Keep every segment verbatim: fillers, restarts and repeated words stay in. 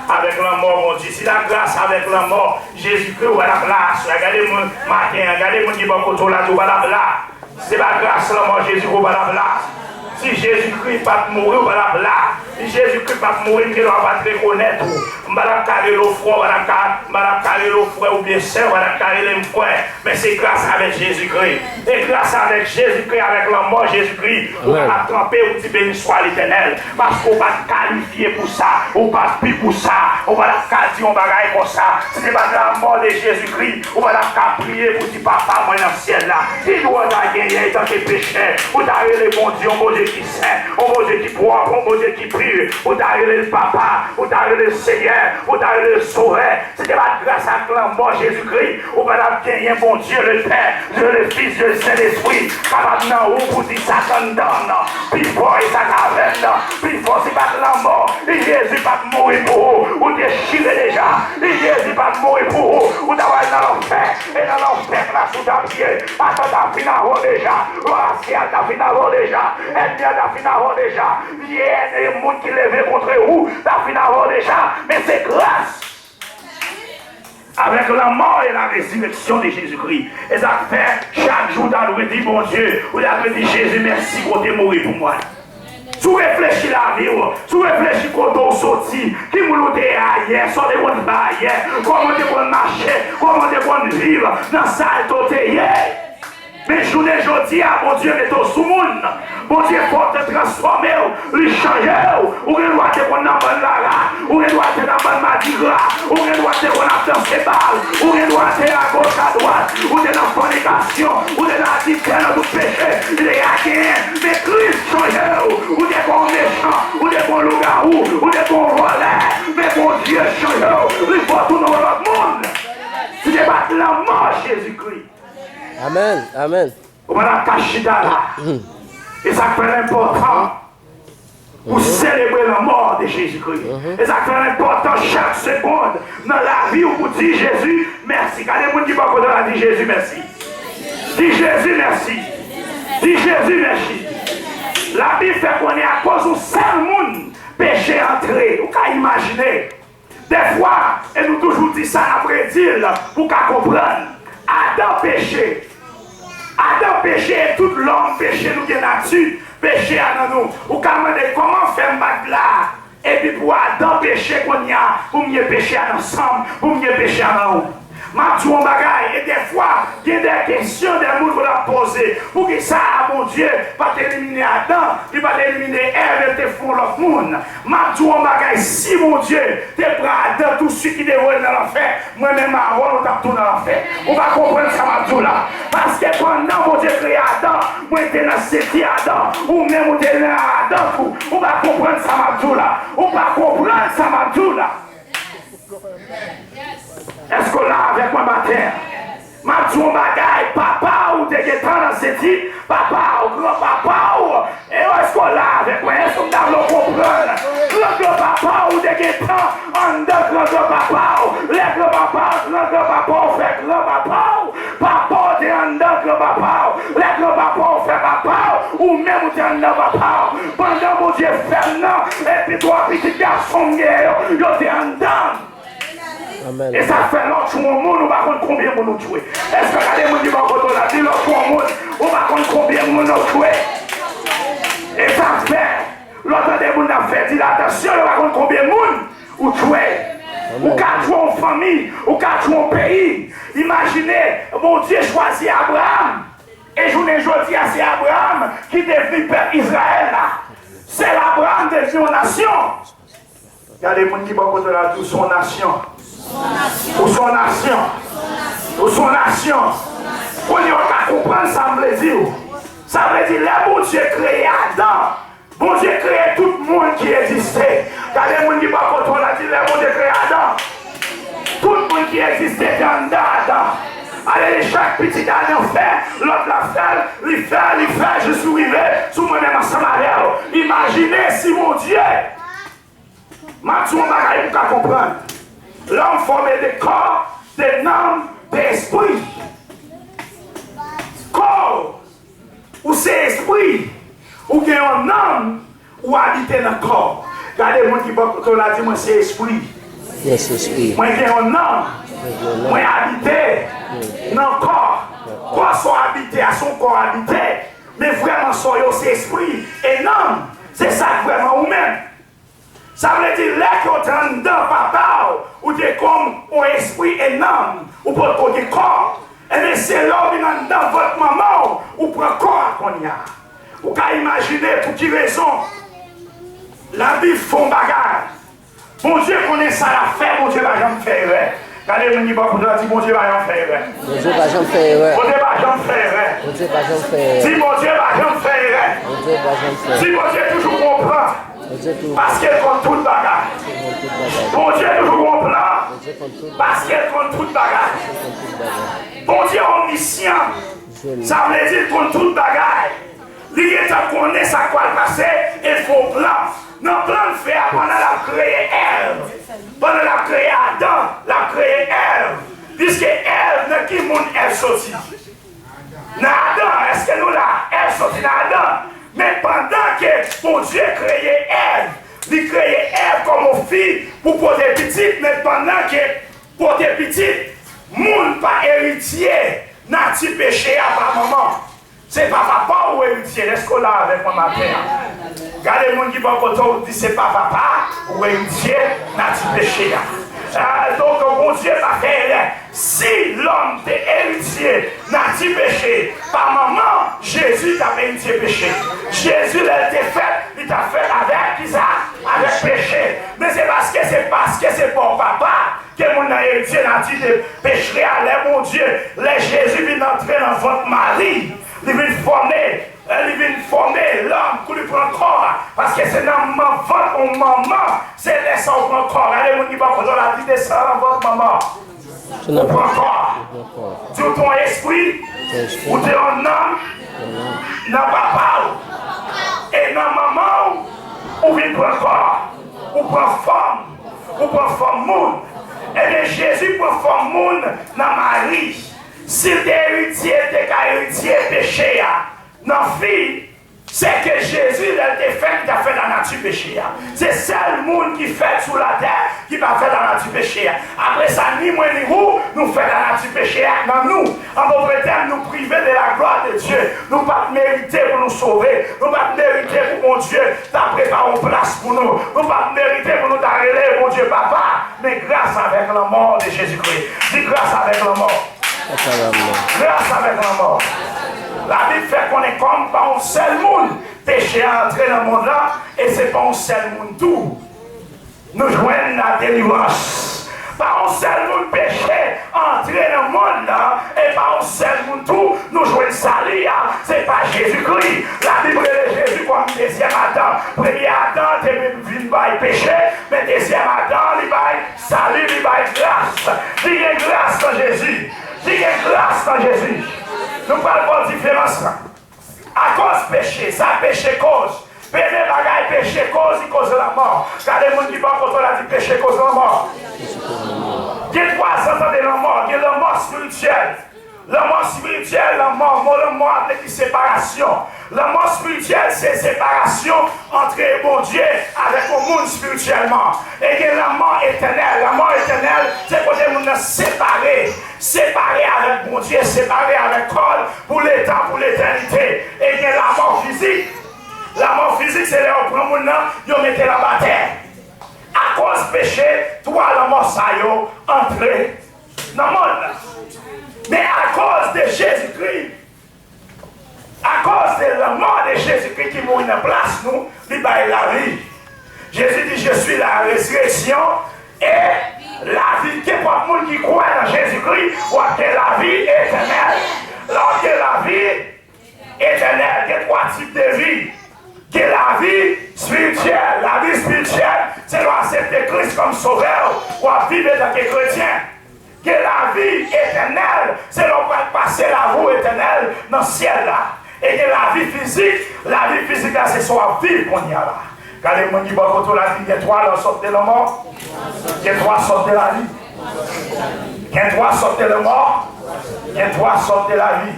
Avèk lanmò Bondye. Si la gras avèk lanmò Jezikri, ou pa t ap la aswè. Gade moun maten an, gade moun ki bò kote w la, di ou pa t ap la. Si se pa gras lanmò Jezikri, ou pa t ap la. Si Jezikri pa t mouri, ou pa t ap la. Si Jezikri pa t mouri, m gendwa pa t rekonèt ou. M pa t ap ka rele w frè, ou pa t ap ka, m pa t ap ka rele w frè oubyen sè, ou pa t ap ka rele m frè. Men se gras avèk Jezikri. E gras avèk Jezikri, avèk lanmò Jezikri, ou kapab kanpe, ou di, "Beni swa Letènèl." Paske ou pa t kalifye pou sa, ou pa t pi pou sa, ou pa t ap ka di yon bagay konsa. Si se pa t lanmò de Jezikri, ou pa t ap ka priye pou di, "Papa mwen nan syèl la." Ki dwa w ta genyen antanke pechè pou w ta rele Bondye, yon Bondye ki sen, yon Bondye ki pwòp, yon Bondye ki pi, pou w ta rele l Papa, pou w ta rele l Seyè, pou w ta rele l Sovè? Si te pa t gras ak lanmò Jezikri, ou pa t ap genyen Bondye le Pè, Dye le Fis, Dye le Sentespri kapab nan ou pou di, "Satan, m tann pi fò e sa k avè m nan pi fò." Si pa t lanmò, Jezi pa t mouri pou ou, ou dechire deja. Jezi pa t mouri pou ou, ou ta pral nan lanfè, e nan lanfè plas ou t ap ye. Satan ta fin avè w deja, rasyal ta fin avè w deja, ènmi an ta fin avè w deja, vye ènmi moun ki leve kont ou ta fin avè w deja. Men se gras avèk lanmò e la rezireksyon de Jezikri. E sa k fè, chak jou w ta dwe di Bondye, ou ta dwe di Jezi mèsi kote mouri pou mwen. Si w reflechi lavi w, si w reflechi kote w soti, ki moun ou te ye ayè, sa w te konn fè ayè, kòman w te konn mache, kòman w te konn viv nan sa l te ye. Men jounen jodi a, Bondye mete w sou moun. Bondye fè w te transfòme w, li chanje w. Ou gen dwa te konn nan bann rara, ou gen dwa te nan bann madigra, ou gen dwa te konn ap danse bal, ou gen dwa te agoch adwat, ou te nan fònikasyon, ou te nan adiltè, nan tout peche, li te genyen. Men Kris chanje w. Ou te kon mechan, ou te kon lougawou, ou te kon vòlè. Men Bondye chanje w, li fè w tounen yon lòt moun. Si se pa t lanmò Jezikri, Amèn, amèn. Ou pa t ap ka chita la. E sa k fè l enpòtan pou selebre lanmò de Jezikri. E sa k fè l enpòtan chak segonn nan lavi w pou di Jezi mèsi. Gade moun ki bò kote w la, di Jezi mèsi. Di Jezi mèsi. Di Jezi mèsi. Labib fè konnen akoz yon sèl moun peche antre. Ou ka imajine. Dèfwa, e nou toujou di sa, n ap redi l pou w ka konprann. Adan peche. Adan peche, e tout lòm peche, nou gen nati peche a nan nou. Ou ka mande, "Kòman fè m pa t la?" Epi pou Adan peche kounye a, pou m gen peche a nan san m, pou m gen peche a nan ou. M ap di w yon bagay, e dèfwa, gen de kesyon de moun pou n ap poze. Poukisa Bondye pa t elimine Adan, li pa t elimine Èv, e l te fè yon lòt moun? M ap di w yon bagay, si Bondye te pran Adan tousuit, li te voye l nan lanfè, mwen menm avè w, nou t ap tou nan lanfè. Ou pa konprann sa m ap di w la. Paske pandan Bondye kreye Adan, mwen te nan senti Adan, ou menm ou te nan Adan tou. Ou pa konprann sa m ap di w la. Ou pa konprann sa m ap di w la. Èske w la avèk mwen maten an? M ap di w yon bagay, papa w te gentan nan senti papa w, granpapa w. E èske w la avèk mwen? Èske m ta vle w konprann? Gran granpapa w te gentan anndan gran granpapa w. Lè granpapa w, gran granpapa w fè granpapa w, papa w te anndan granpapa w. Lè granpapa w fè papa w, ou menm ou te anndan papa w. Pandan Bondye fè m nan, epi twa pitit gason m genyen yo, yo te anndan m. Amèn. E sa k fè lè w tchwe yon moun, ou pa konn konbyen moun ou tchwe. Èske gade moun ki bò kote w la, di lè w tchwe yon moun, ou pa konn konbyen moun ou tchwe. E sa k fè lè w tande moun ap fè dilatasyon, yo pa konn konbyen moun ou tchwe. Amèn. Ou ka tchwe yon fanmi, ou ka tchwe yon peyi. Imajine, Bondye chwazi Abraram. E jounen jodi a, se Abraram ki devni pèp Izrayèl la. Sèl Abraram devni yon nasyon. Gade moun ki bò kote w la, di, "Ou se yon nasyon. Ou se yon nasyon. Ou se yon nasyon." Kounye a w ka konprann sa m vle di w. Sa vle di, lè Bondye kreye Adan, Bondye kreye tout moun ki egziste. Gade moun ki bò kote w la, di, "Lè Bondye kreye Adan, tout moun ki egziste te anndan Adan." Alele, chak pitit Adan fè, lòt la fè, li fè, li fè, jis nou rive sou mwen menm ansanm avè w. Imajine si Bondye M ap di w yon bagay pou w ka konprann. Lòm fòme de kò, de nanm, de espri. Kò, ou se espri. Ou gen yon nanm, ou abite nan kò. Gade moun ki bò kote w la, di, "Mwen se espri." Yes, espri. Mwen gen yon nanm. Mwen abite nan kò. Kò sa w abite a, se yon kò w abite. Men vrèman, sa w ye, se espri e nanm. Se sa k vrèman ou menm. Sa vle di, lè ke w te anndan papa w, ou te kòm yon espri e nanm, ou potko gen kò. Ebyen, se lè w vin anndan vant manman w, ou pran kò a kounye a. Ou ka imajine pou ki rezon Labib fè yon bagay. Bondye konnen sa l ap fè, Bondye pa janm fè erè. Gade moun ki bò kote w la, di, Bondye pa janm fè erè. Bondye pa janm fè erè. Bondye pa janm fè erè. Bondye pa janm fè erè. Di, Bondye pa janm fè erè. Bondye pa janm fè erè. Di, Bondye toujou gon plan. Bondye toujou Paske l konn tout bagay. Konn tout bagay. Bondye toujou gon plan. Bondye konn tout Paske l konn tout bagay. Konn tout bagay. Bondye omnisyan. Sa vle di l konn tout bagay. Li gentan konnen sa k pral pase e l fè yon plan. Nan plan l fè a, pandan l ap kreye Èv, pandan l ap kreye Adan, l ap kreye Èv. Piske Èv, nan ki moun Èv soti? Nan Adan. Èske nou la? Èv soti nan Adan. Men pandan ke Bondye kreye Èv, li kreye Èv kòm yon fi pou pote pitit, men pandan ke pote pitit, moun pa eritye nati peche a pa manman. Se pa papa w ou eritye. Èske w la avèk mwen maten an? Gade moun ki bò kote w, di, se pa papa ou eritye nati peche a. Ah, donk, Bondye pa fè erè. Si lòm te eritye nati peche pa manman, Jezi t ap eritye peche. Jezi, lè l te fèt, li t ap fèt avèk kisa? Avèk peche. Men se paske, se paske se pa w papa ke moun nan eritye nati de peche a. Lè Bondye, lè Jezi vin antre nan vant Mari, li vin fòme, eh, li vin fòme lòm kou li pran kò a. Paske se nan man-, vant yon manman, se lè sa w pran kò. Gade moun ki bò kote w la, di, desann nan vant manman. Ou pran kò. Di, ou te yon espri, ou te yon nanm nan papa w. E nan manman w, ou vin pran kò. Ou pran fòm. Ou pran fòm moun. Ebyen, Jezi pran fòm moun nan Mari. Si l te eritye, l te ka eritye peche a nan fi, se ke Jezi, lè l te fèt, li t ap fèt a nati peche a. Se sèl moun ki fèt sou latè ki pa fèt a nati peche a. Apre sa, ni mwen ni ou, nou fèt a nati peche a nan nou. An dòt tèm, nou prive de la gloire de Dieu. Nou pa t merite pou nou sove. Nou pa t merite pou Bondye ta prepare yon plas pou nou. Nou pa t merite pou nou ta rele Bondye Papa. Men gras avèk lanmò de Jezikri. Di, gras avèk lanmò. Gras avèk lanmò. Gras avèk lanmò. Labib fè konnen kòm pa yon sèl moun peche a antre nan mond lan, e se pa yon sèl moun tou nou jwenn ladelivrans. Pa yon sèl moun peche antre nan mond lan, e pa yon sèl moun tou nou jwenn sali a, se pa Jezikri. Labib rele Jezi kòm dezyèm Adan. Premye Adan te vin bay peche, men dezyèm Adan, li bay sali, li bay gras. Li gen gras nan Jezi. Li gen gras nan Jezi. Nou pral wè diferans lan. Akoz peche, sa peche koz. Premye bagay peche koz, li koz lanmò. Gade moun ki bò kote w la, di, peche koz lanmò. Gen twa sòt de lanmò. Gen lanmò espirityèl. Lanmò espirityèl, lanmò, mo lanmò a vle di separasyon. Lanmò espirityèl, se separasyon ant Bondye avèk yon moun espirityèlman. E gen lanmò etènèl. Lanmò etènèl, se kote moun nan separe. Separe avèk Bondye, separe avèk kò l pou letan, pou letènite. E gen lanmò fizik. Lanmò fizik, se lè yo pran moun nan, yo mete l anba tè. Akoz peche, twa lanmò sa yo antre nan mond lan. Men akoz de Jezikri, akoz de lanmò de Jezikri ki mouri nan plas nou, li bay lavi. Jezi di, je suis la résurrection et la vie. Kenpòt moun ki kwè nan Jezikri, w ap gen lavi etènèl. Lè w gen lavi, etènèl, gen twa tip de vi. Gen lavi espirityèl. Lavi espirityèl, se lè w aksepte Kris kòm sovè w, w ap viv antanke kretyen. Gen lavi etènèl, se lè w pral pase lavi w etènèl nan syèl la. E gen lavi fizik, lavi fizik la se sa w ap viv kounye a la. Gade moun ki bò kote w la, di, gen twa sòt de lanmò, gen twa sòt de lavi. Gen twa sòt de lanmò, gen twa sòt de lavi.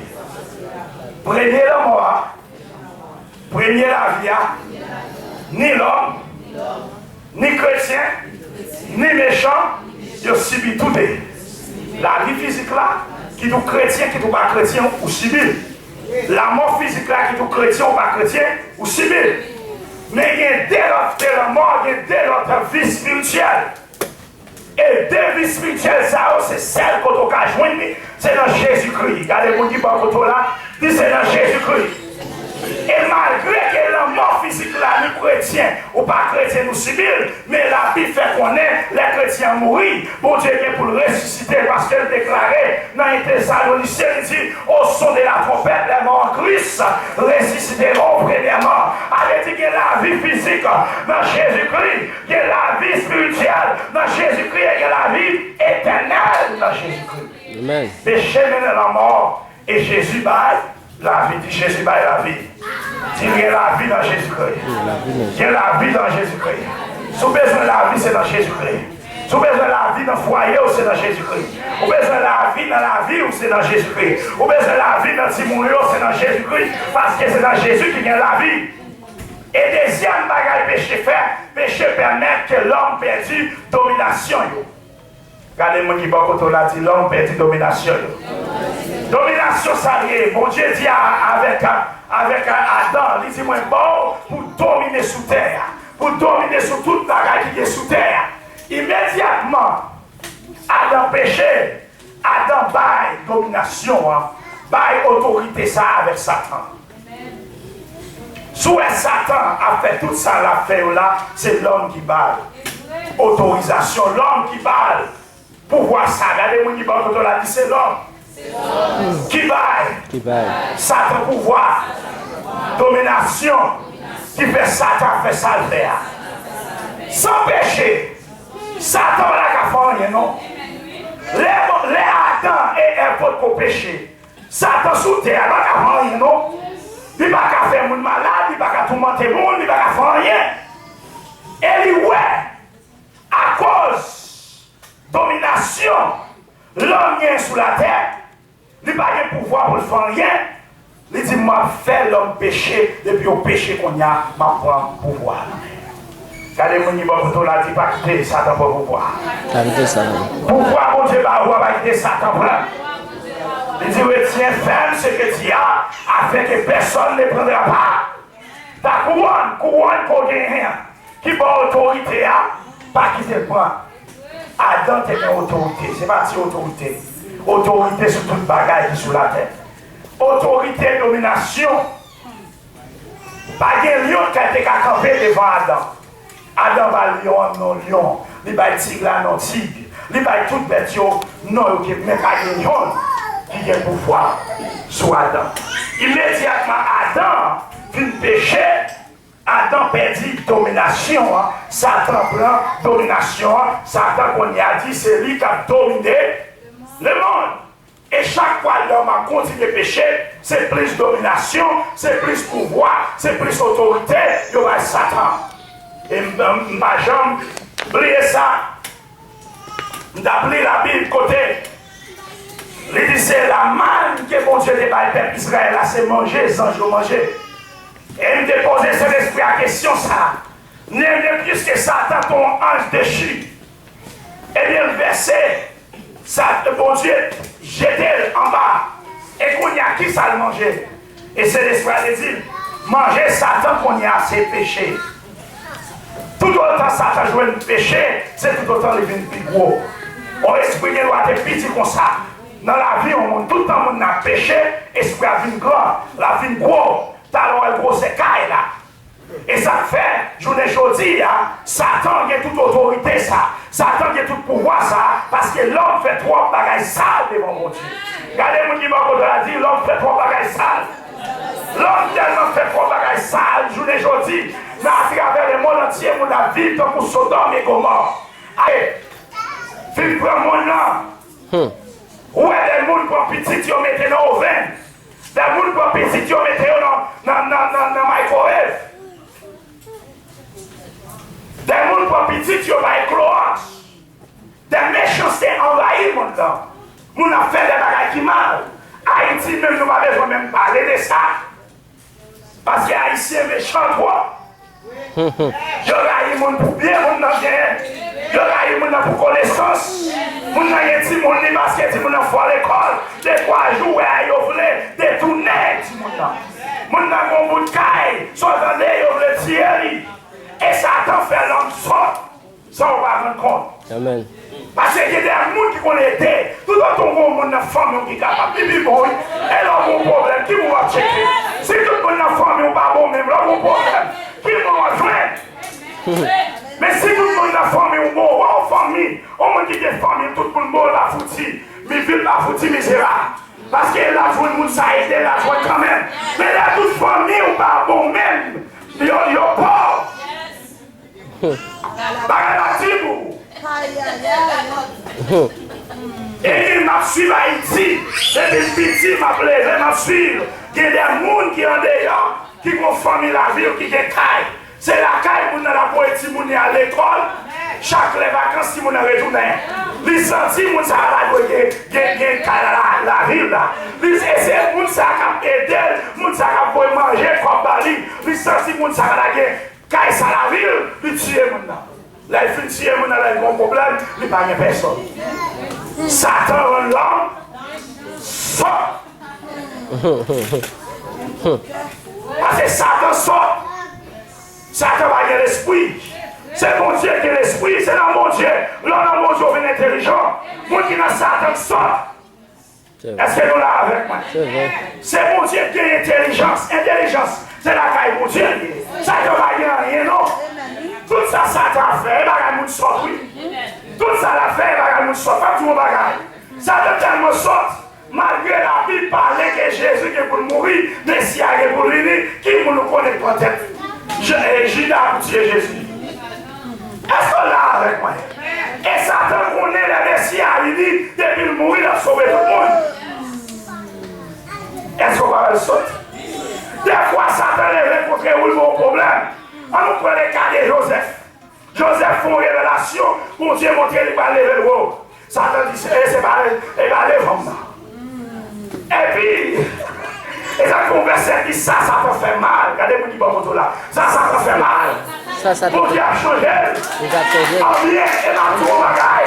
Premye lanmò a, premye lavi a, ni lòm, ni kretyen, ni mechan, yo sibi tou de. Lavi fizik la, kit ou kretyen, kit ou pa kretyen, ou sibi l. Lanmò fizik la, kit ou kretyen ou pa kretyen, ou sibi l. Men gen de lòt de lanmò, gen de lòt vi espirityèl. E de vi espirityèl sa yo, se sèl kote w ka jwenn li, se nan Jezikri. Gade moun ki bò kote w la, di se nan Jezikri. E malgre ke lanmò fizik la, nou kretyen ou pa kretyen, nou sibi l, men Labib fè konnen lè kretyen an mouri, Bondye gen pou l resisite, paske l deklare nan en Tesalonisyen, li di, au son de la trompette, les morts en Christ ressusciteront premièrement. Ale di gen lavi fizik nan Jezikri, gen lavi espirityèl nan Jezikri, e gen lavi etènèl nan Jezikri. Amen. Peche mennen lanmò, e Jezi bay lavi. Di, Jezi bay lavi. Di, gen lavi nan Jezikri. Gen lavi nan Jezikri. Si w bezwen lavi, se nan Jezikri. Si w bezwen lavi nan fwaye w, se nan Jezikri. Ou bezwen lavi nan lavi w, se nan Jezikri. Ou bezwen lavi nan timoun yo, se nan Jezikri. Paske se nan Jezi ki gen lavi. E dezyèm bagay peche fè, peche pèmèt ke lòm pèdi dominasyon yo. Gade moun ki bò kote w la, di, lòm pèdi dominasyon yo. Dominasyon sa l ye, Bondye di a, avèk, avèk Adan, li di, mwen ba w pou domine sou tè a, pou domine sou tout bagay ki gen sou tè a. Imedyatman, Adan peche, Adan bay dominasyon an, bay otorite sa a avèk Satan. Si w wè Satan ap fè tout sa l ap fè yo la, se lòm ki ba l otorizasyon, lòm ki ba l pouvwa sa. Gade moun ki bò kote w la, di se lòm ki bay Satan pouvwa, dominasyon, ki fè Satan fè sa l fè a. San peche, Satan pa ta ka fè anyen non. Lè, lè Adan e Èv potko peche, Satan sou tè a pa ka fè anyen non. Li pa ka fè moun malad, li pa ka toumante moun, li pa ka fè anyen. E li wè, akoz dominasyon lòm gen sou latè, li pa gen pouvwa pou l fè anyen. Li di, m ap fè lòm peche, depi yo peche kounye a, m ap pran pouvwa a nan men yo. Gade moun ki bò kote w la, di, pa kite Satan pran pouvwa a. Pa kite Satan. Pouvwa Bondye ba ou a, pa kite Satan pran. Li di, retiens ferme ce que tu as, afin que personne ne prendra pas ta kouwòn, kouwòn ke w genyen an, ki ba w otorite a, pa kite l pran. Adan te gen otorite, se pa ti otorite. Otorite sou tout bagay ki sou latè. Otorite, dominasyon. Pa gen lyon ki te ka kanpe devan Adan. Adan ba lyon an non lyon. Li bay tig la non tig. Li bay tout bèt yo non yo ki, men pa gen yonn ki gen pouvwa sou Adan. Imedyatman Adan fin peche, Adan pèdi dominasyon an, Satan pran dominasyon an, Satan kounye a di se li k ap domine lemonn. E chak fwa lòm ap kontinye peche, se plis dominasyon, se plis pouvwa, se plis otorite yo bay Satan. E m, m, m pa janm bliye sa. M t ap li Labib kote li di se lamàn ke Bondye te bay pèp Izrayèl la, se manje zanj yo manje. E m te poze Sentespri a kesyon sa a, Nèmye, piske Satan te yon anj dechi, ebyen, l vèse, sa, Bondye jete l anba. E kounye a, ki sa l manje? E Sentespri a te di l, manje Satan kounye a, se peche. Toutotan Satan jwenn peche, se toutotan li vin pi gwo. Yon espri gen dwa te piti konsa. Nan lavi yon moun, toutan moun nan ap peche, espri a vin gran, l ap vin gwo. Talè w wè l gwosè kay la. E sa k fè, jounen jodi a, Satan gen tout otorite sa, Satan gen tout pouvwa sa, paske lòm fè twòp bagay sal devan Bondye. Gade moun ki bò kote w la, di, lòm fè twòp bagay sal. Lòm tèlman fè twòp bagay sal, jounen jodi, nan atravè lemonn antye, moun ap viv tankou Sodòm e Gomò. Ale, vin pran moun nan. Ou wè de moun pran pitit yo mete nan ovenn. De moun pran pitit yo mete yo nan, nan, nan, nan, nan microwave. De moun pran pitit yo bay klowòks. De mechanste anvayi mond lan. Moun ap fè de bagay ki mal. Ayiti menm nou pa bezwen menm pale de sa. Paske Ayisyen mechan twòp. Yo rayi moun pou byen moun nan genyen. Yo rayi moun nan pou konesans. Moun nan gen timoun li paske timoun nan fò lekòl. De twa jou, wè a yo vle detounen timoun nan. Moun nan gon bout kay, sa w tande, yo vle tiye li. E Satan fè lòm sòt san w pa rann kont. Amèn. Paske gen de moun ki konn ede. Toutotan w gon moun nan fanmi w ki kapab, li pi bon, wi. E lè w gon pwoblèm, ki moun w ap tcheke? Si tout moun nan fanmi w pa bon menm, lè w gon pwoblèm, ki moun w ap jwenn? Men si tout moun nan fanmi w bon, w wè yon fanmi, yon moun ki gen fanmi, tout moun bon, l pa fouti, mi vil pa fouti mizerab. Paske l ap jwenn moun sa ede, l ap jwenn kanmenm. Men lè tout fanmi w pa bon menm, yo, yo pòv. Bagay la di pou ou. E m ap swiv Ayiti. Depi m piti, m ap leve, m ap swiv. Gen de moun ki andeyò, ki gon fanmi lavil, ki gen kay. Se lakay moun nan l ap voye timoun li al lekòl. Chak lè vakans, timoun nan retounen. Li santi moun sa a la dwe gen, gen, gen kay la, la, lavil la. Li se, se moun sa a k ap ede l, moun sa a k ap voye manje, kòb ba li. Li santi moun sa a la gen kay sa lavil, li tiye moun nan. Lè l fin tiye moun nan, lè l gon pwoblèm, li pa gen pèsòn. Satan rann lòm sòt. Paske Satan sòt. Satan pa gen lespri. Se Bondye ki gen lespri. Se nan Bondye. Lè w nan Bondye, w vin entèlijan. Moun ki nan Satan sòt. Èske nou la avèk mwen? Se Bondye ki gen entèlijans. Entèlijans, se lakay Bondye li ye. Satan pa gen anyen, non. Tout sa Satan ap fè, e bagay moun sòt, wi. Tout sa l ap fè, e bagay moun sòt. M ap di w yon bagay. Satan tèlman sòt, malgre Labib pale ke Jezi gen pou l mouri, Mesi a gen pou l vini, ki moun ou konnen k pran tèt Je- e Jida pou tiye Jezi? Èske w la avèk mwen? E Satan konnen lè Mesi a vini, depi l mouri, l ap sove tout moun. Èske w pa wè l sòt? Dèfwa, Satan leve kontre ou, l ba w pwoblèm. Ann nou pran le ka de Jozèf. Jozèf fè yon revelasyon, Bondye montre li pral leve l wo. Satan di, se, se pa, e pa devan m nan. Epi, e sa fè yon vèsè ki sa, Satan fè mal. Gade moun ki bò kote w la. Sa, Satan fè mal. Sa, Satan Bondye ap chanje l. Li ap chanje l. An byen, e m ap di w yon bagay.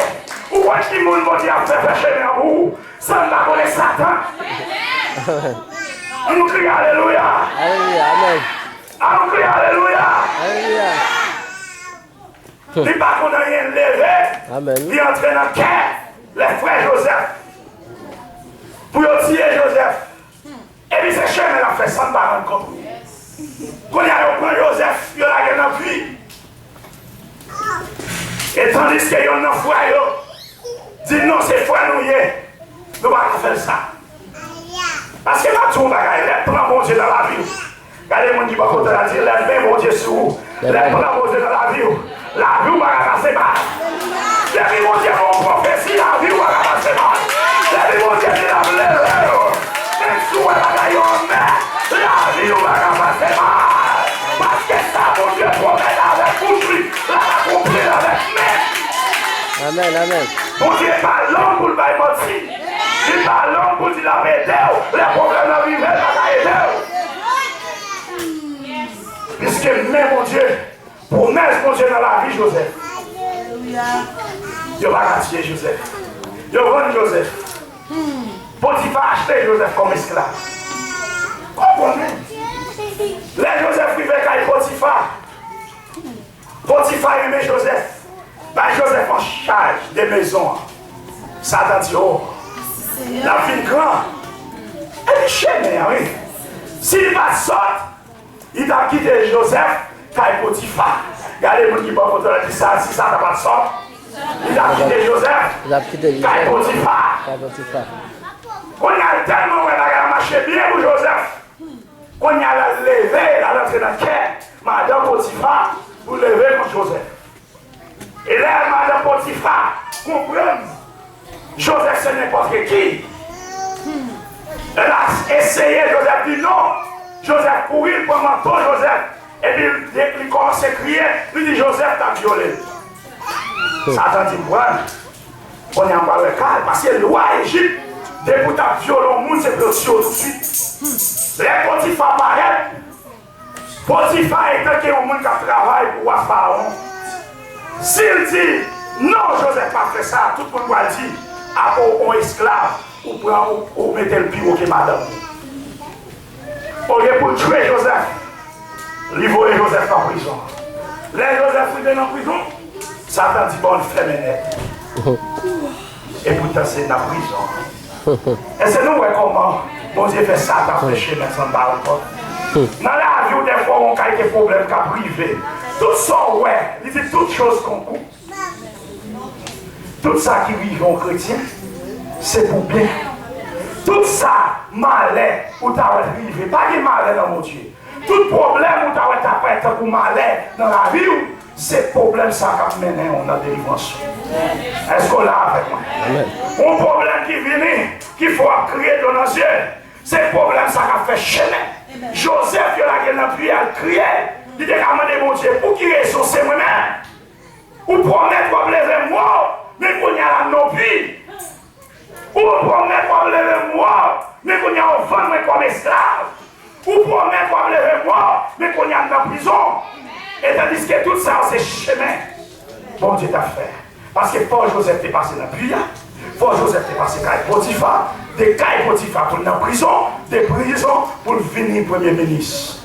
Ou wè ki moun Bondye ap fè fè chemen an pou ou? Sa n pa konnen Satan. Ann nou kriye alelouya. Alelouya, amèn. Ann nou kriye alelouya. Alelouya. Li pa konn anyen leve. Amèn. Li antre nan kè lè frè Jozèf pou yo tiye Jozèf. Epi se chemen l ap fè san l pa rann kont. Kounye a yo pran Jozèf, yo lage nan pwi. E tandiske yonn nan frè yo di, non, se frè nou ye, nou pa ka fè l sa. Paske m ap di w yon bagay, lè plan Bondye nan lavi w, gade moun ki bò kote w la, di, lè men Bondye sou ou, lè plan Bondye nan lavi w, lavi w pa ka pase mal. Depi Bondye fè yon pwofesi, lavi w pa ka pase mal. Depi Bondye di l ap leve w, menm si w wè bagay yo anmè, lavi w pa ka pase mal. Paske sa Bondye pwomèt avèk bouch li, l ap akonpli l avèk men l. Amèn, amèn. Bondye pa lòm pou l bay manti. Li pa lòm pou l di l ap ede w. Lè pwoblèm nan rive, l pa ka ede w. Piske men Bondye, pwomès Bondye nan lavi Jozèf. Yo pa ka tiye Jozèf. Yo vann Jozèf. Potifa achte Jozèf kòm esklav. Konprann, wi. Lè Jozèf rive kay Potifa, Potifa renmen Jozèf, bay Jozèf an chaj de mezon an. Satan di, o, l ap vin gran. Epi chemen an, wi. Si l pa t sòt, li t ap kite Jozèf kay Potifa. Gade moun ki bò kote w la, di sa, si Satan pa t sòt, li t ap kite Jozèf Li t ap kite kay Jozèf Potifa. Kay Potifa. Kounye a, l tèlman wè bagay la mache byen pou Jozèf. Kounye a, l al leve, l al antre nan kè madanm Potifa pou leve kont Jozèf. E lè madanm Potifa konprann Jozèf se nenpòt ki, l al eseye Jozèf di non. Jozèf kouri, l pran manto Jozèf, epi li, li kòmanse kriye, li di Jozèf t ap vyole l. Satan di, m pran l. Kounye a m pral wè ka l, paske lwa Ejip, depi w t ap vyole yon moun, se pou yo tiye w tousuit. Lè Potifa parèt, Potifa, antanke yon moun k ap travay pou wa Fawon, si l di, Non, Jozèf pa fè sa. Tout moun pral di, apre w on esklav, ou pran, ou, ou mete l pi wo ke madanm ou. Olye pou l tchwe Jozèf, li voye Jozèf nan prizon. Lè Jozèf rive nan prizon, Satan di, "Bon, fèmen nèt." Epoutan se nan prizon. Èske nou wè kòman Bondye fè Satan fè chemen san l pa rann kont? Nan lavi w, dèfwa, yon kalite pwoblèm k ap rive. Tout sa w wè, li di, "Toutes choses concourent." Tout sa ki rive yon kretyen, se pou byen. Tout sa malè ou ta wè rive, pa gen malè nan Bondye. Tout pwoblèm ou ta wè ta parèt tankou malè nan lavi w, se pwoblèm sa k ap mennen w nan delivrans ou. Èske w la avèk mwen? Yon pwoblèm ki vini, ki fè w ap kriye dlo nan zye, se pwoblèm sa k ap fè chemen. Jozèf, yo lage l nan pye a, l kriye. Li te ka mande Bondye, "Pou ki rezon se mwen menm?" Ou pwomèt w ap leve m wo, men kounye a la m nan pi. Ou pwomèt w ap leve m wo, men kounye a w vann mwen kòm esklav. Ou pwomèt w ap leve m wo, men kounye a m nan prizon. E tandiske tout sa yo se chemen Bondye t ap fè. Paske fò Jozèf te pase nan pwi a, fò Jozèf te pase kay Potifa, de kay Potifa pou l nan prizon, de prizon pou l vini premye minis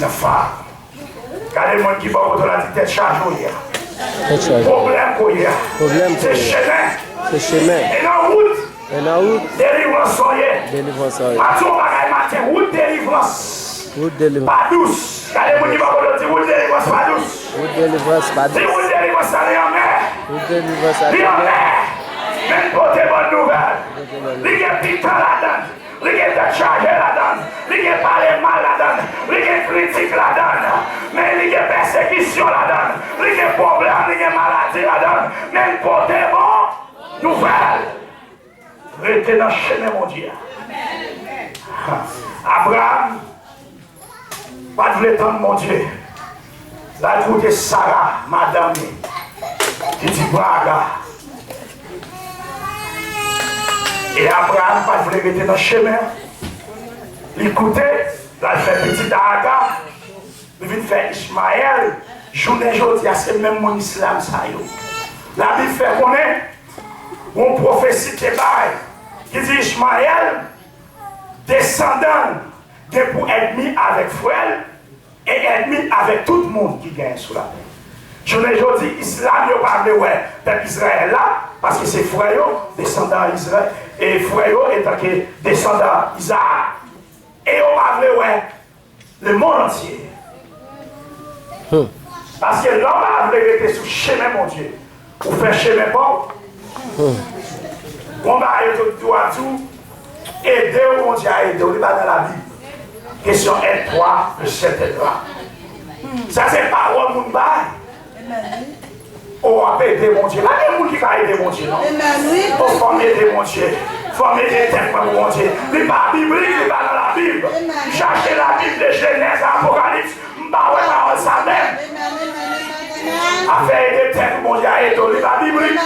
nan Farawon. Gade moun ki bò kote w la, di, "Tèt chaje w ye a." Tèt chaje. Pwoblèm ke w ye a. Pwoblèm ke w ye a. Se chemen. Se chemen. E nan wout. E nan wout. Delivrans ou ye. Delivrans ou ye. Pa di yon bagay maten, wout delivrans. Wout delivrans. Pa dous. Gade moun ki bò kote w, di, "Wout delivrans pa dous." Wout delivrans pa dous. Di, "Wout delivrans la, li anmè." Wout delivrans la, li anmè. Men pote bòn nouvèl. Pote bòn nouvèl. Li gen pikan ladan l. Li gen tèt chaje ladan l. Li gen pale mal ladan l. Li gen kritik ladan l. Men li gen pèsekisyon ladan l. Li gen pwoblèm, li gen maladi ladan l. Men pote bon nouvèl. Rete nan chemen Bondye a. Abraram pa t vle tann Bondye. L al koute Sara, madanm li, ki di, "Pran Aga." E Abraram pa t vle rete nan chemen an. Li koute, l al fè pitit a Aga. Li vin fè Ichmayèl. Jounen jodi a, se menm moun islam sa yo. Labib fè konnen yon pwofesi te bay ki di Ichmayèl, desandan l gen pou ènmi avèk frè l, e ènmi avèk tout moun ki genyen sou latè. Jounen jodi, islam yo pa vle wè pèp Izrayèl la, paske se frè yo, desandan Izrayèl, e frè yo, etanke desandan Izaak, e yo pa vle wè le monde entier. Paske lè w pa vle rete sou chemen Bondye, ou fè chemen pa w. Gon bagay yo te di w a di w, ede w, Bondye a ede w, li pa nan Labib. Kesyon aide-toi, le ciel t'aidera. Sa se pawòl moun bay. O, w ap ede Bondye. Pa gen moun ki ka ede Bondye, non. O, fò m ede Bondye. Fò m ede tèt mwen pou Bondye. Li pa biblik, li pa nan Labib. M chache Labib de Jenèz a Apokalips, m pa wè pawòl sa menm. Afè ede tèt ou, Bondye a ede w, li pa biblik.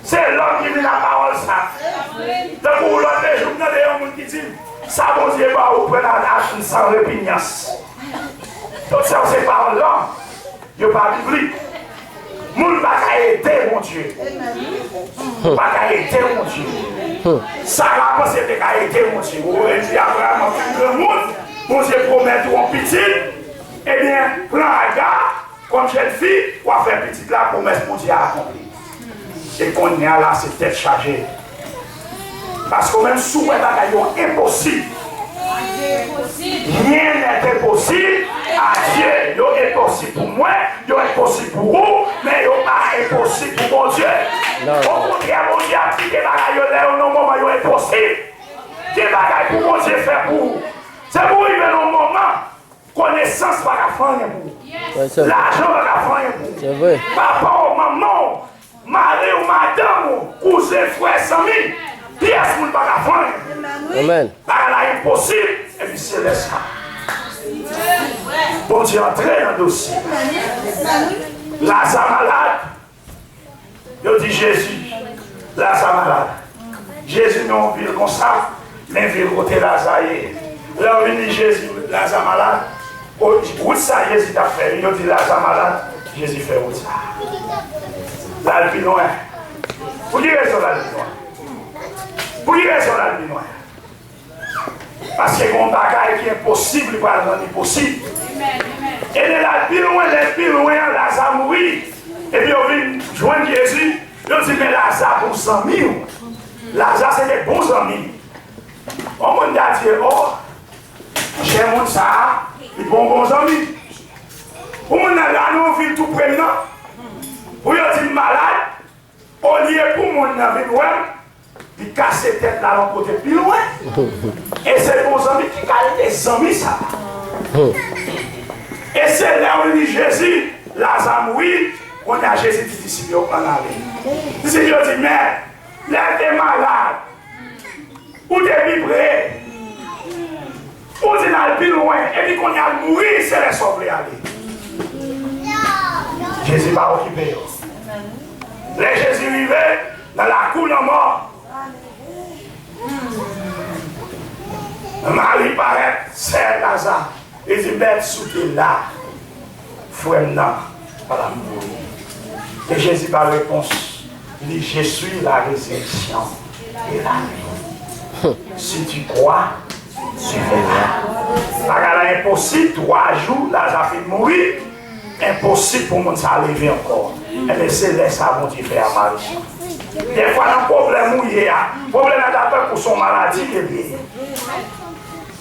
Se lòm ki vin ak pawòl sa. Tankou lòt de jou, m tande yon moun ki di m, "Sa Bondye ba ou, pran l ak san repinyans." Tout sa se pawòl lòm. Yo pa biblik. Moun pa ka ede Bondye. Ou pa ka ede Bondye. Sara panse te ka ede Bondye. Ou wè di Abraram an fin granmoun, Bondye pwomèt ou yon pitit. Ebyen, pran Aga kòm jèn fi, w ap fè pitit la, pwomès Bondye a akonpli. E kounye a la, se tèt chaje. Paske w menm, si w wè bagay yo enposib, rien n'est impossible à Dieu. Yo enposib pou mwen, yo enposib pou ou, men yo pa enposib pou Bondye. Okontrè, Bondye ap kite bagay yo lè yo nan moman yo enposib. Gen bagay pou Bondye fè pou ou. Se pou rive nan moman, konesans pa ka fè anyen pou ou. Lajan pa ka fè anyen pou ou. Papa w, manman w, mari w, madanm ou, kouzen, frè, zanmi, pyès moun pa ka fè anyen pou ou. Bagay la enposib, epi se lè sa Bondye antre nan dosye. Laza malad, yo di Jezi, Laza malad. Jezi nan yon vil konsa, men vil kote Laza ye. Lè yo vin di Jezi, Laza malad, wout sa Jezi t ap fè, yo di Laza malad, Jezi fè wout sa. L al pi lwen. Pou ki rezon l al pi lwen? Pou ki rezon l al pi lwen? Paske gen yon bagay ki enposib, li pral rann li posib. E lè l al pi lwen, lè l pi lwen an, Laza mouri. Epi yo vin jwenn Jezi, yo di, "Men Laza bon zanmi w." Laza se te bon zanmi. Yon moun ta di, "O, chè moun sa a, li bon bon zanmi." Pou moun nan la nan yon vil tou pre m nan, pou yo di m malad, olye pou moun nan vin wè m, li kase tèt l al yon kote pi lwen. E se bon zanmi, ki kalite zanmi sa? E se lè yo li Jezi, Laza mouri, kounye a Jezi di disip yo, "Ann ale." Disip yo di, "Men, lè l te malad, ou te pi pre. Ou di n al pi lwen, epi kounye a l mouri, se lè sa w vle ale." Jezi pa okipe yo. Lè Jezi rive nan lakou lanmò, Mari parèt, sè Laza. Li di, "Mèt, si w te la, frè m nan pa t ap mouri." E Jezi ba repons, li, "Je suis la résurrection et la vie. Si tu crois, tu verras." Bagay la enposib, twa jou, Laza fin mouri. Enposib pou moun sa leve ankò. Enben, se lè sa Bondye fè aparisyon. Dèfwa, nan pwoblèm ou ye a, pwoblèm la ta tankou se yon maladi ke l ye.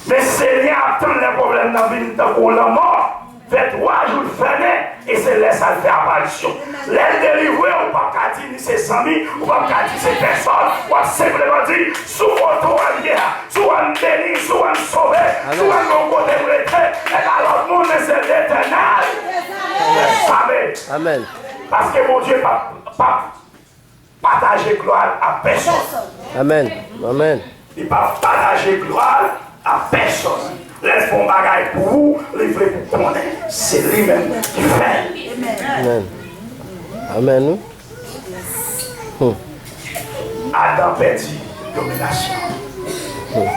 Men Senyè a ap tann lè pwoblèm nan vin tankou yon lanmò. Fè twa jou l fèmen, e se lè sa l fè aparisyon. Lè l delivre w, ou p ap ka di ni se zanmi, ou p ap ka di se pèsòn, w ap senpleman di, "Sou foto a m ye a, sou an beni, sou an sove, sou an bon kote m rete, e pa lòt moun, men se Letènèl." Amèn. Paske Bondye p ap, p ap pataje glwa l a pèsòn. Amèn. Amèn. Li p ap pataje glwa l a pèsòn. Lè l fè yon bagay pou ou, li vle pou w konnen se li menm ki fè l. Amèn. Amèn, wi. Hmm. Adan pèdi dominasyon. Hmm.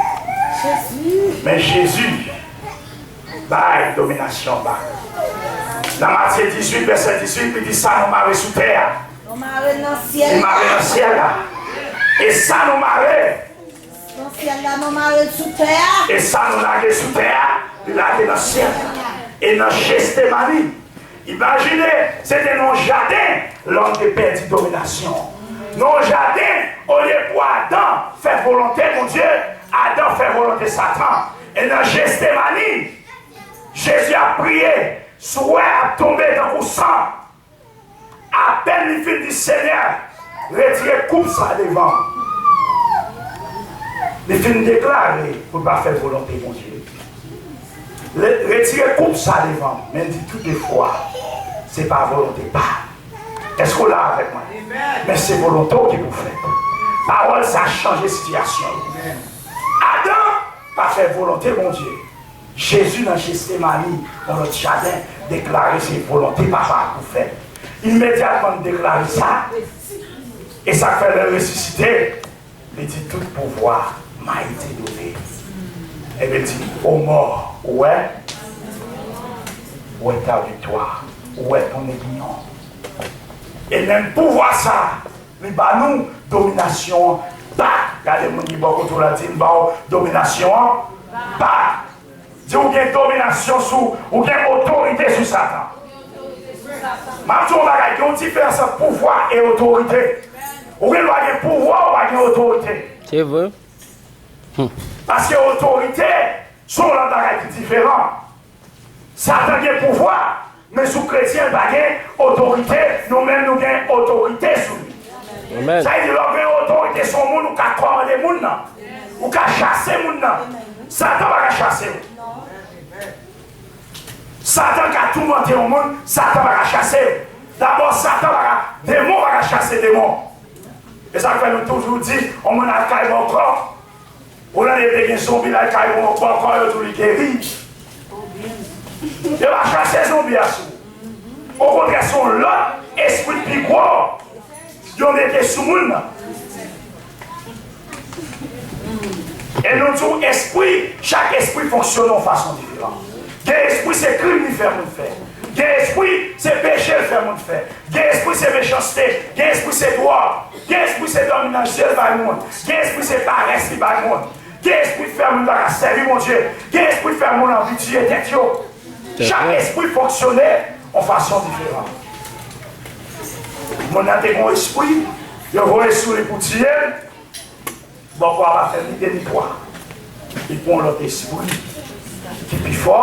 Men Jezi bay dominasyon bak. Nan Matye dizuit, vèsè dizuit, li di, "Sa nou mare sou tè a, nou mare nan syèl la. Li mare nan syèl la. E sa nou mare nan syèl la, nou mare l sou tè a. E sa nou lage sou tè a, li lage nan syèl la." E nan Jestemani, imajine, se te nan yon jaden, lòm te pèdi dominasyon. Nan yon jaden, olye pou Adan fè volonte Bondye, Adan fè volonte Satan. E nan Jestemani, Jezi ap priye, swè ap tonbe tankou san. Apèn li fin di, "Senyè, retire koup sa devan m." Li fin deklare pou l pa fè volonte Bondye. Re-, retire koup sa devan m, men l di, "Toutefwa, se pa volonte pa m." Èske w la avèk mwen? Men se volonte w ki pou fèt. Pawòl sa chanje sitiyasyon yo. Adan pa fè volonte Bondye. Jezi nan Jestemani, yon lòt jaden, deklare se volonte Papa a pou fèt. Imedyatman l deklare sa, e sa k fè lè l resisite, li di, "Tout pouvoir m'a été donné." Epi l di, "O mò, ou wè, ou wè ta viktwa, ou wè ton egyon." E menm pouvwa sa, li ba nou dominasyon an bak. Gade moun ki bò kote w la, di, "M ba w dominasyon an bak." Di, ou gen dominasyon sou, ou gen otorite sou Satan. M ap di w yon bagay, gen yon diferans ant pouvwa e otorite. Ou gen dwa gen pouvwa, ou pa gen otorite. Se vre. Paske otorite, se yon lòt bagay ki diferan. Satan gen pouvwa, men sou kretyen, l pa gen otorite. Nou menm, nou gen otorite sou li. Amèn. Sa vle di, lè w gen otorite sou moun, ou ka kòmande moun nan. Ou ka chase moun nan. Satan pa ka chase w. Satan ka toumante yon moun, Satan pa ka chase w. Dabò, Satan pa ka, demon pa ka chase demon. E sa k fè nou toujou di, yon moun al kay bòkò, ou nan leve gen zonbi la kay bòkò, yo di w li geri. Yo pa chase zonbi a sou ou. Okontrè, se yon lòt espri pi gwo yo mete sou moun nan. E nou di w espri, chak espri fonksyone yon fason diferan. Gen espri se krim li fè moun fè. Gen espri, se peche l fè moun fè. Gen espri, se mechanste. Gen espri, se dwòg. Gen espri, se dòmi nan je l bay moun. Gen espri, se parès li bay moun. Gen espri k fè moun pa ka sèvi Bondye. Gen espri k fè moun anvi tiye tèt yo. Chak espri fonksyone yon fason diferan. Moun nan te gen yon espri, yo voye sou li pou tiye l. Bòkò a pa fè ni de ni twa. Li pran yon lòt espri ki pi fò.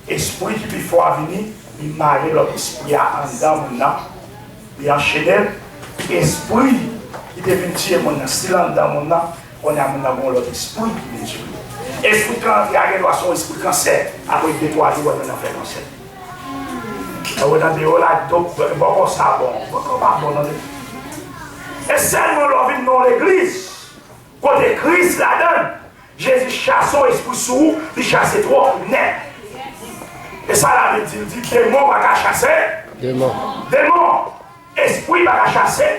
Espri ki pi fò a vini, li mare lòt espri a anndan moun nan, li anchene l. Espri ki te vin tiye moun nan, si l anndan moun nan, kounye a moun nan gen yon lòt espri ki vin tiye l. Espri ki rantre a gen dwa se yon espri kansè. Apre de twa jou, w wè moun nan fè kansè. Lè w tande yo la, dòk, bòkò sa bon. Bòkò pa bon, tande. E sèlman lè w vin nan yon legliz, kote Kris ladan l, Jezi chase yon espri sou ou, li chase twòp nèt. E sa Labib di, li di, demon pa ka chase demon. Demon. Espri pa ka chase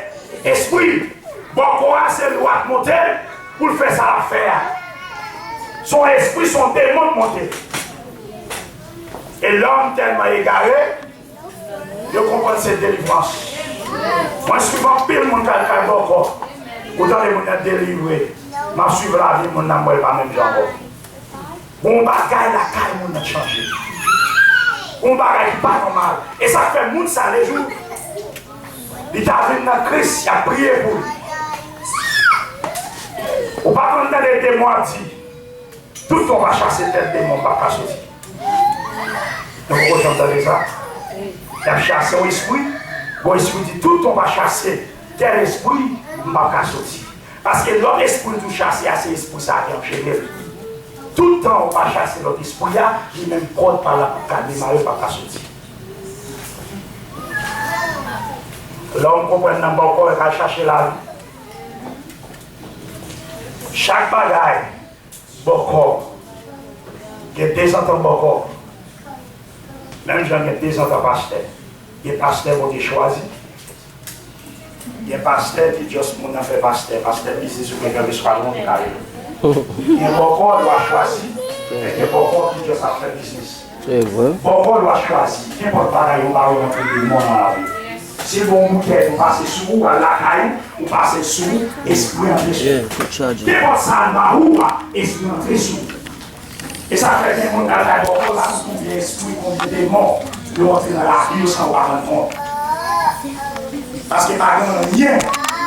espri. Bòkò a, se lwa k monte l pou l fè sa l ap fè a. Se yon espri, se yon demon k monte l. E lòm tèlman egare, yo konprann se delivrans. Mwen swiv anpil moun k al kay bòkò. Ou tande moun nan delivre. M ap swiv lavi moun nan, m wè l pa menm jan ankò. Gon bagay lakay moun nan chanje. Gon bagay ki pa nòmal. E sa k fè moun sa lejou, li ta vin nan Kris, y ap priye pou li. Ou pa konn tande demon ap di, tout tan w pa chase tèl demon, m p ap ka soti. Nou poko janm tande sa? Y ap chase yon espri, bon, espri di, tout tan w pa chase tèl espri, m p ap ka soti. Paske lòt espri l tou chase a, se espri sa a ki anchene l. Tout tan w pa chase lòt espri a, li menm kòd pa l ap ka demare, l p ap ka soti. Lè w konprann nan bòkò, w ka chache lavi. Chak bagay bòkò. Gen dezantan bòkò. Menm jan gen dezantan pastè. Gen pastè Bondye chwazi. Gen pastè ki just moun nan fè pastè. Pastè biznis oubyen kèlkeswa non li ka ye. Gen bòkò lwa chwazi. Men gen bòkò ki just ap fè biznis. Se vre. Bòkò lwa chwazi. Kenpòt bagay ou ba yo antre demon nan lavi. Si l bon boutèy, ou pase sou ou, al lakay ou, ou pase sou ou, espri antre sou ou. Yeah, good charge. Kenpòt sa l ba ou a, espri antre sou ou. E sa fè gen moun k al kay bòkò la, konbyen espri, konbyen demon, yo antre nan lavi yo san yo pa rann kont. Paske pa gen anyen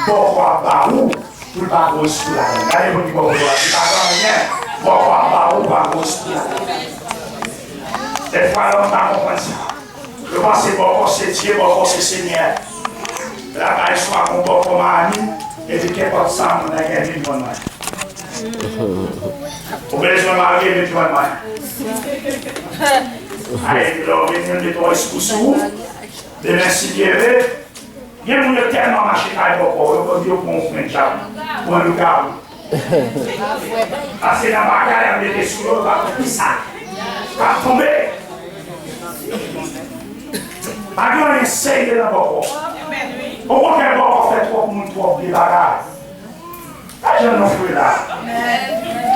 bòkò ap ba ou, pou l pa gen espri ladan l. Gade moun ki bò kote w la, li pa gen anyen bòkò ap ba ou, pa gen espri ladan l. Dèfwa lòm pa konprann sa. Yo panse bòkò se Dye, bòkò se Senyè. Lakay swa gon bòkò Miami, epi kenpòt sa moun nan gen vin jwenn mwen. Ou bezwen marye, vin jwenn mwen. Ay, lè w vin, yon de twa espri sou ou. Demen, si Dye vle, gen moun yo tèlman mache kay bòkò, yo konn yo pran yon grenn djab, pran lougawou. Paske nan bagay an mete sou yo, yo pa konn kisa k ap tonbe. Pa gen anyen serye nan bòkò. Okontrè, bòkò fè twòp moun twòp vye bagay. Pa janm non fre la.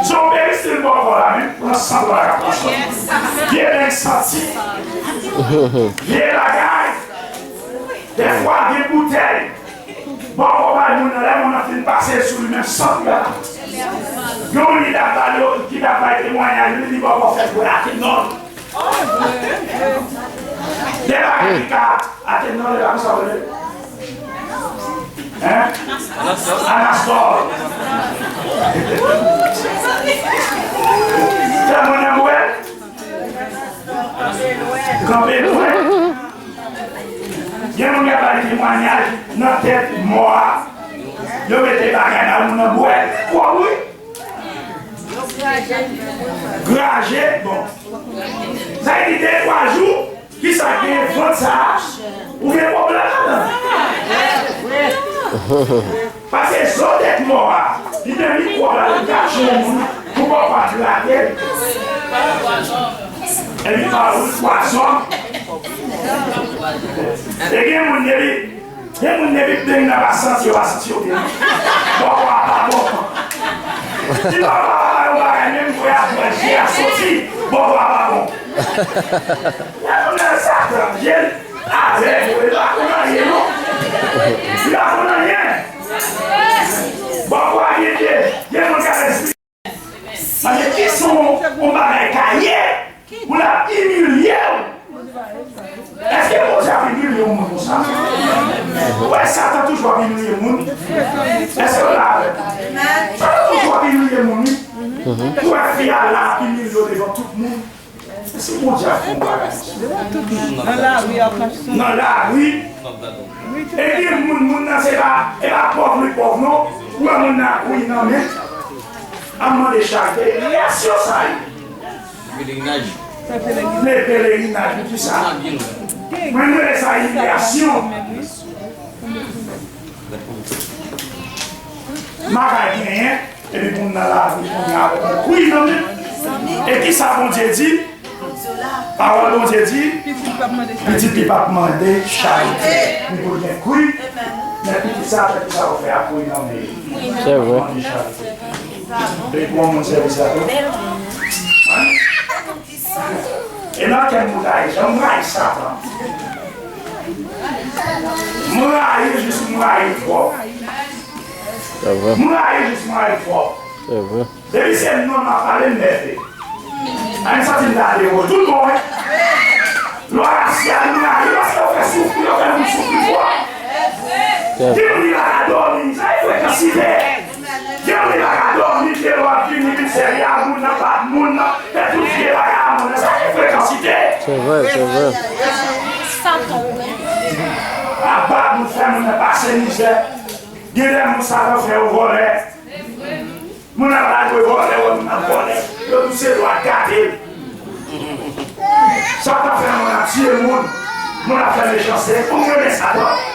Jan w beni stil bòkò la, men pran san pou la ka pran san. Vye nèg santi. Vye bagay. Dèfwa gen boutèy. Bòkò bay moun nan, lè moun nan fin pase l sou li, menm san pou la. Yon moun ki t ap ba yo, ki t ap bay temwayaj, li di bòkò fè bwè Atenòl. De bagay ki ka Atenòl, e pa konsa w rele? Hein? Anastòl. Fè moun nan bwè. Kanpe lwen. Gen moun ki ap bay temwayaj nan tèt mò a. Yo mete bagay nan moun nan bwè. Twòp wi. Graje, bon. Sa vle di de twa jou, kisa k gen vant sa a? Ou gen pwoblèm ladan. Paske zo tèt mò a, li gen mikwòb la, li ka tchwe moun pou bòkò a trate l. Epi pa ou pwazon. E gen moun depi, gen moun depi beng nan pa santi, yo pa santi yo byen. Bòkò a pa bon. Si bòkò a pa ba yo bagay, menm vwayaj a soti, bòkò a pa bon. Lè moun nan satan. Avèg, ou pa konn anyen, non. Ou pa konn anyen. Bò kwa gen de, gen moun k avèg. Paske ki son yon bagay ka ye pou l ap imilye w? Èske Bondye ap imilye yon moun konsa? Ou wè Satan toujou ap imilye moun. Èske w la avè m? Satan toujou ap imilye moun, wi. Ou wè fi a la ap imilye w devan tout moun. Èske Bondye ap fè yon bagay konsa? Nan lari, ap mache sou. Nan lari. Epi moun, moun nan se pa, e pa pòv li pòv non. Ou wè moun nan ap kouri nan men. Ap mande charite. Imilyasyon sa ye. Pelerinaj. Fè pelerinaj. Men pelerinaj, pou ki sa? Mwen rele sa imilyasyon. M pa ka genyen, epi pou m nan lavi kounye a, ou kouri nan men. E ki sa Bondye di? Pawòl Bondye di, pitit li p ap mande charite. Li pou gen kwi, men pitit sa, pitit sa ou fè a kwi nan men. Se vre. Mande charite. Epi pou yon moun sèvi sa tou. E nan kè m rayi, jan m rayi Satan. M rayi l jis m rayi l twòp. Se vre. M rayi l jis m rayi l twòp. Se vre. Depi se non m ap pale, m nève. A, m santi m ta devore tout bon, wi. Lwa rasyal, m rayi l paske yo fè soufri, yo fè moun soufri twòp. Gen moun ki pa ka dòmi, sa e frekansite. Gen moun ki pa ka dòmi, gen lwa vini, vin sèvi a moun nan, bat moun nan, fè tout vye bagay a moun nan, sa e frekansite. Se vre, se vre. Ap bat moun, fè moun nan pase mizè. Gen de moun Satan fè yo vòlè. Moun ap al dwe vòlè, wè moun ap vòlè. Yo tou se lwa gate. Satan fè moun ap tiye moun. Moun ap fè mechanste. Ou renmen Satan?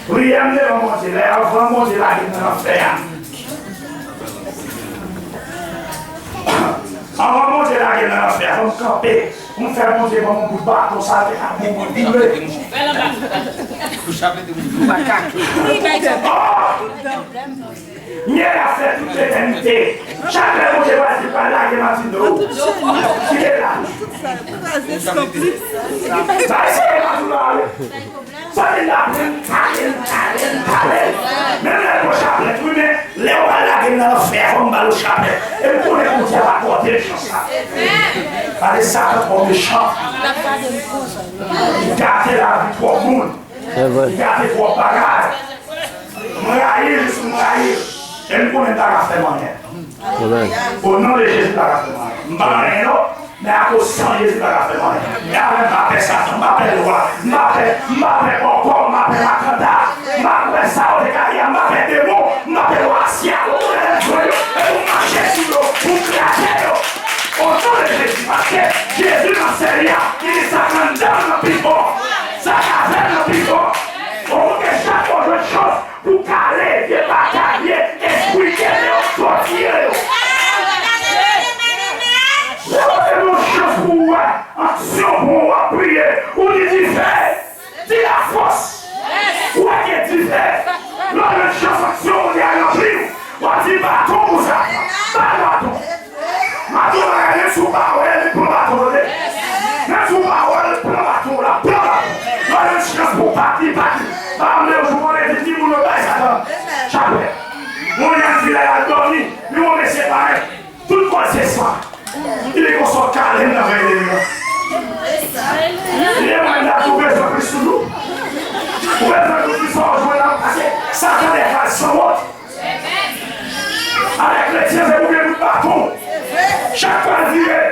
Priyè m devan Bondye, lè avan Bondye lage m nan lanfè a. Avan Bondye lage m nan lanfè a, fò m kanpe. Pou m fè Bondye ban m yon bout baton, sa te ka bon mwen boule. Mye la fè tout letènite. Chak lè Bondye pral di, pral lage Matindo. Kite la. Sa eseye Matindo ale. Sa vin la pran kale l, kale l, kale l. Menm lè l pran chaplèt, wi, men lè yo pral lage m nan lanfè a, fò m ba l yon chaplèt. E m konnen Bondye ap akòde l chans la. Gade Satan twò mechan. Li gate lavi twòp moun. Se vre. Li gate twòp bagay. M rayi l jis m rayi l. E m konnen l pa ka fè m anyen. Amen. O non de Jezi, pa ka fè m anyen. M pa anyen non, men akoz san Jezi pa ka fè m anyen. E avè m pa pè Satan, m pa pè lwa, m pa pè, m pa pè bòkò, m pa pè makanda, m pa pè sa yo te ka ye a, m pa pè demon, m pa pè lwa syèl, ou konnen lè m jwenn yo, e pou m mache sou yo, pou m kraze yo. O non de Jezi, paske Jezi nan sèl li a, li di sa k anndan m nan pi fò, sa k avè m nan pi fò. Ou konnen chak fwa w jwenn chans, pou kale vye batay, vye espri gèlè yo, tòtire yo. Lè Bondye ba w chans pou w wè aksyon pou w ap priye, ou di dife, di lafòs. Ou wè gen dife. Lè w jwenn chans aksyon Bondye a ranpli w, w ap di baton pou sa. Ba l baton. Maten w pa ka, menm si w pa wè l, li pran baton, tande. Menm si w pa wè l, pran baton w la, pran baton. Lè w jwenn chans pou w pati, pati. Pa vle yon jou konnen di timoun yo bay Satan chapèt. Yon nèg di lè l al dòmi, li wè mesye parèt, tout kò l se san. Li di konsa w kale m nan vèy de li an. Li di mwen la tou bezwen plis toujou. Ou bezwen plis sa w jwenn la, paske Satan dèfwa l sanwont. Avèk kretyen, se pou gen bout baton. Chak fwa l vire,